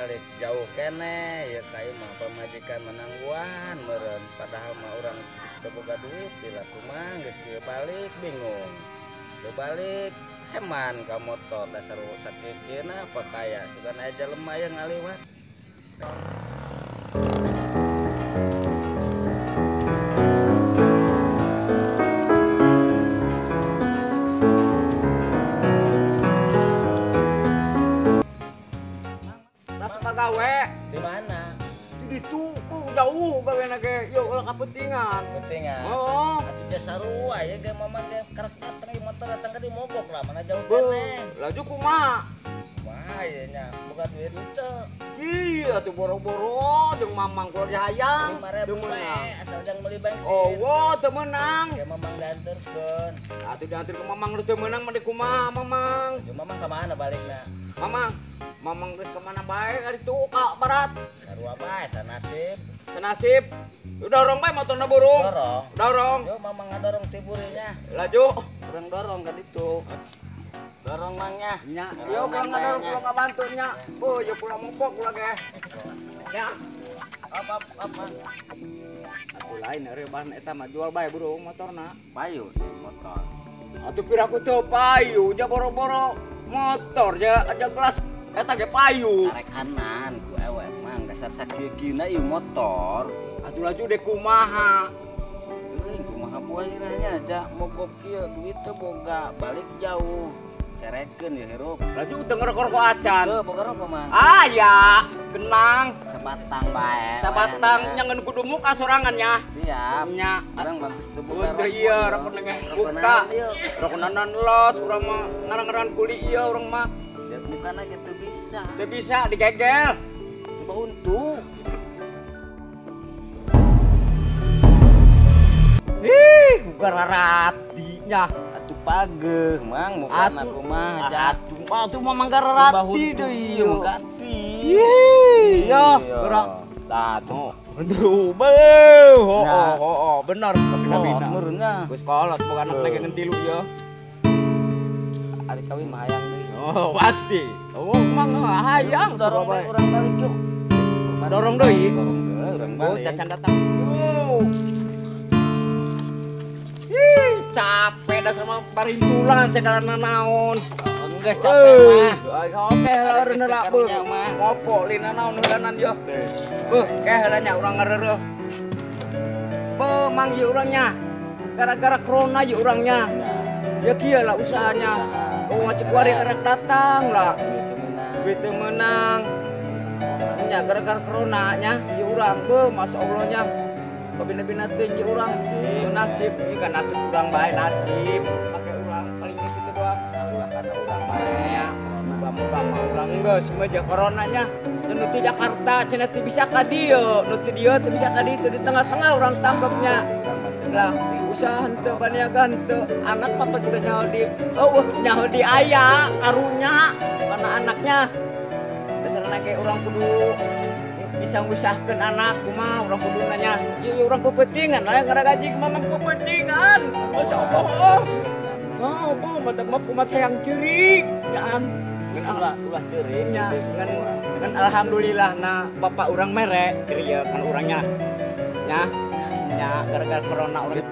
Balik jauh keneh ya ka imah pamajikan menangguan meureun padahal mah urang geus teu boga duit lah kumaha geus kieu balik bingung. Teu balik heman ka motor dasar sakikeuna pakaya sugan aya jelema aya ngaliwat. Gawe di mana? Di ditu jauh gawe na ge yo ulah kapentingan. Pentingan. Oh, atuh jasa sarua ya ge mamang ge karek datang ieu motor datang ka di mogok lah mana jauh keneh. Laju kumaha? Kumaha ieu nya boga duit henteu. Ih, atuh boro-boro jeung mamang kula ge hayang. 5.000 asal jang meuli bensin. Oh, wo teu meunang. Ge mamang dianterkeun. Atuh dianterkeun mamang nu teu meunang mah kumaha mamang? Jeung mamang ka mana balikna? Mamang Mamang geus ka mana bae ari tuh ka barat. Sarua bae sanasib. Sanasib. Udah dorong bae motorna burung. Dorong. Dorong. Yo mamang ngadorong tiburinya. Laju. Urang dorong ka ditu. Dorong mangnya. Nya. Yo urang ngadorong kula ngabantu nya. Oh, yo kula mongkok kula ge. Nya. Up up up. Atuh lain ari bahan eta mah jual bae burung motorna. Payu motor. Atuh piraku teu payu, ja boro-boro motor ja aja kelas eta ge payu. Karekanan ku ewe mang dasar sakieu-kieuna ieu motor. Atuh laju deh kumaha. Euy kumaha poe nya ja mogok kieu duit teu boga balik jauh. Cerekeun ya hirup. Laju teu ngerokok acan. Teu boga rokok mah. Ah ya, genang sabatang bae. Sabatang nya ngeun kudu muka sorangan nya. Siap. Nya urang bagus teu boga. Teu ieu rokok nengeh buka. Rokonanan los urang mah ngarang-ngaran kuli ieu urang mah. Bukan aja tuh bisa. Tuh bisa digegel. Coba untung. Ih, gararatinya. Atuh pageuh, Mang, bukan aku mah. Atuh, atuh mah gararati deui ieu. Ganti. Ih, ya, gerak. Tah tuh. Aduh, beuh. Oh, bener kabina-bina. Meureunna. Geus kolot boga anak lagi ngan tilu ieu. Ari kawin mah hayang deui. Oh, pasti. Oh, mang hayang dorong bae urang balik yuk. Dorong deui. Dorong deui urang balik. Oh, cacan datang. Ih, capek dah sama barintulan cekalan naon. Geus capek mah. Oke, heula lah beuh. Ngopo lina naon heulanan yo. Beuh, ke heula nya urang ngareureuh. Beuh, mang ieu urang nya. Gara-gara corona ieu urang nya. Ya kieu lah usahanya. Oh, ngacik wari karek datang lah. Duit teu meunang. Nya gara-gara corona nya ieu urang beuh masyaallah nya. Kabina-bina teh ieu urang nasib, ieu kan nasib urang bae nasib. Pake urang paling kitu doang. Ulah kana urang bae nya. Muga-muga mah urang geus meja corona nya. Nu ti Jakarta cenah teu bisa ka dieu, nu ti dieu teu bisa ka ditu di tengah-tengah urang tangkepnya. Lah usaha henteu paniaga henteu anak mah teu nyaho di oh nyaho di aya karunya karena anaknya dasarna ge urang kudu bisa ngusahkeun anak kumaha urang kudu nanya ieu urang pepetingan lah ngaragaji mah pepetingan masyaallah oh oh mata mah kumaha hayang ceurik nyaan ulah ulah ceurik nya ngan alhamdulillah na bapak urang mere kieu kan urangnya nya nya gara-gara corona urang